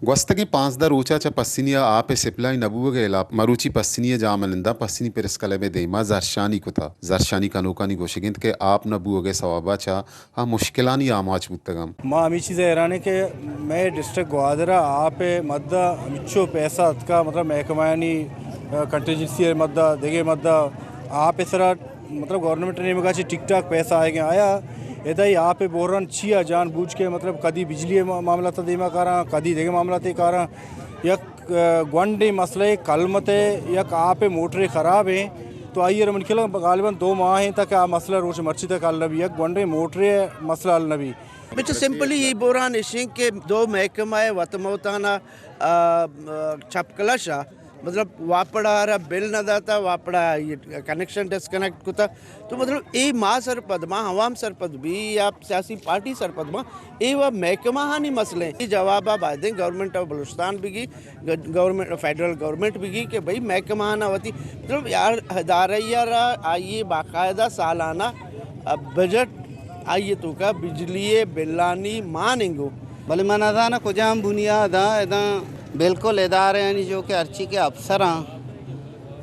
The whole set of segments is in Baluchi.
گوستگیں پانزدہ روچ ءَ چہ پسنی ءَ آپ ءِ سپلائی نہ بوگ ءِ ہلاپ ءَ مروچی پسنی ءِ جاہمننداں پسنی پریس کلب ءِ دیما زھرشانی کتگ۔ زھرشانی کنوکانی گوشگ اِنت کہ آپ نہ بوگ ءِ سوب ءَ چہ آ مشکلانی آماچ بوتگ اَنت۔ ما ہمے چیز ءَ حیران ایں کہ مئے ڈسٹرکٹ گوادر ءَ آپ ءِ مد ءَ ہمچو پیسہ اتکا، مطلب محکمہانی، آ، کنٹینجنسی ءِ مد ءَ، دگہ مد ءَ آپ ءِ سرا، مطلب گورنمنٹ ءِ نیمگ ءَ چہ ٹھیک ٹھاک پیسہ آئیگ ءَ۔ آیا ادا اے آپ ءِ بحران چیا؟ جان بوجھ کے، مطلب کدی بجلی ءِ ما-، معاملات ءِ دیما کاراں، کدی دگہ معاملات ءَ کاراں۔ یک، آ، گونڈیں مسئلہ ءِ کلمت ءِ یک آپ ءِ موٹرے خراب ایں، تو آئی ءَ را من خیال ءَ غالباً دو ماہ ایں تاکہ آ مسئلہ روچ مرچی تک حل نہ بی۔ یک گونڈیں موٹرے ءِ مسئلہ حل نہ بی۔ بچو سمپلی اے بحران اش ایں کہ دو محکمہ ءِ وت موتانا، آ، آ، چپ کلش ءَ، مطلب واپڈا را بل نہ داتا، واپڈا اے کنیکشن ڈسکنیکٹ کتا۔ تو مطلب اے ما سرپد باں، عوام سرپد بی یا سیاسی پارٹی سرپد باں، اے و محکمہ ہانی مسئلہ ایں۔ اے جواب ءَ بایدیں گورنمنٹ آف بلوچستان بگی، گ-، گورنمنٹ، فیڈرل گورنمنٹ بگی کہ بھئی محکمہ ہانا وتی، مطلب یار ادارہ ءَ را آئی ءِ باقاعدہ سالانہ، آ، بجٹ آئی ءِ توکا بجلی ءِ بلانی مان انگو۔ بلے من نزاناں کجام بنیاد ءَ ادا بالکل ادارہانی جو کہ ہرچی کہ افسراں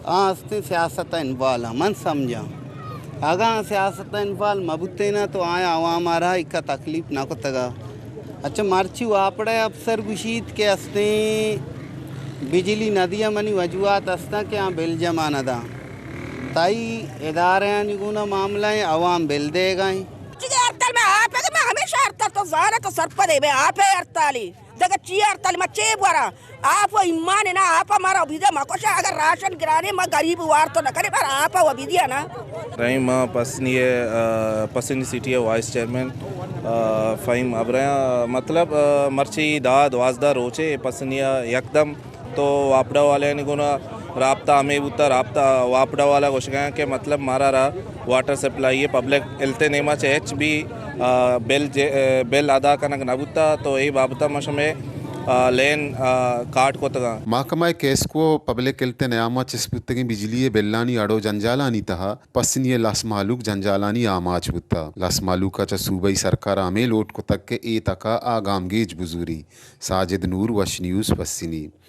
آ ہستیں سیاست ءَ انوالو اَنت۔ من سمجھاں اگاں آ سیاست ءَ انوالو مہ بوتیناں تو آیاں عوام ءَ را ایکا تکلیف نہ کتگ ءَ۔ اچھا مرچی واپڈا ءِ افسر گوشیت کہ ہستیں بجلی نہ دیاں، منی وجوہات ہستاں کہ آ بل جمع نہ داں۔ تئی ادارہانی گونا معاملہ ایں، عوام بل دیگا ایں۔ چیزے ہڑتال میں آپ ہے کہ میں ہمیشہ ہڑتال تو زانہ تو سرپدے میں آپ ہے ہڑتالی۔ دگہ چی ہڑتال ما چے بوراں؟ آپ و ایمان نا، آپ مارا بیدے مکوشا، اگر راشن گرانے ما غریب وار تو نہ کرے، پر آپ و بیدیا نا۔ رحیم، ما پسنی ءِ، آ، پسنی سٹی ءِ وائس چیئرمین، آ، فہیم ابرہ آں۔ مطلب، آ، مرچی دہ دوازدہ روچے پسنی ءَ یکدم تو واپڈا والے نی گونا رابطہ ہمے بوتا، رابطہ واپڈا والا گوشگا کہ مطلب مارا را واٹر سپلائی ءِ پبلک ہیلتھ ءِ نیما چہ ہچ بھی، آ، بل جے-، آ، بل ادا کنگ نہ بوتا، تو اے بابت ءَ ما شمے، آ، لین، آ، کاٹ کتگاں۔ محکمہ کیسکو ءُ پبلک ہیلتھ ءِ نیام ءَ چست بوتگیں بجلی ءِ بلانی اڑ ءُ جنجالانی تہا پسنی ءِ لس مہلوک جنجالانی آماچ بوتگ۔ لس مہلوک ءَ چہ صوبائی سرکار ءَ ہمے لوٹ کتگ کہ اے تک ءَ آ گامگیج بزوری۔ ساجد نور، وش نیوز، پسنی۔